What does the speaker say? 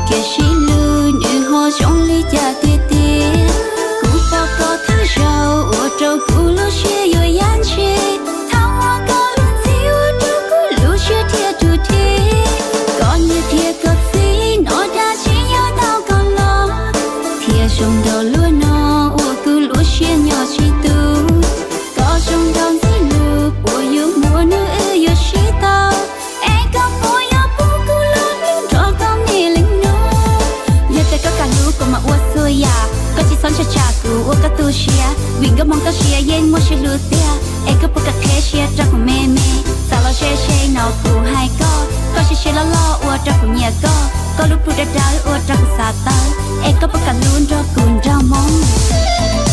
Thiaj sib hlub nws ho zoo li cas tiag tiag. Kuv pom koj thawj zaug ua rau kuv lub siab yuav yaj ntshis. Thaum uas koj lub ntxhi ua rau kuv lub siab thiaj rug rhib. Koj niam thiab koj txiv no dab tsi yuav tau koj los, thiaj zoo nraug luaj no ua kuv lub siab nyob tsis tu. Koj zoo nraug ntxim hlub puas yuav muaj hnub wb yuav sib tau, es koj puas yuav pub kuv los nrog koj me leej no? Yog tias koj kam hlub kuv mas ua txhua yam, koj tsis txhob ntshai tsam kuv ua koj tu siab, vim nkauj Hmoob toj siab yeej muaj sib hlub tiag. Es koj puas kam qheb siab rau kuv me me, xav los ze ze no kuv hais koj, koj siab siab loj loj ua rau kuv nyiam koj, koj lub plhu dawb dawb ua rau kuv xav tawv, es koj puas kam hlub nrog kuv nraug Hmoob?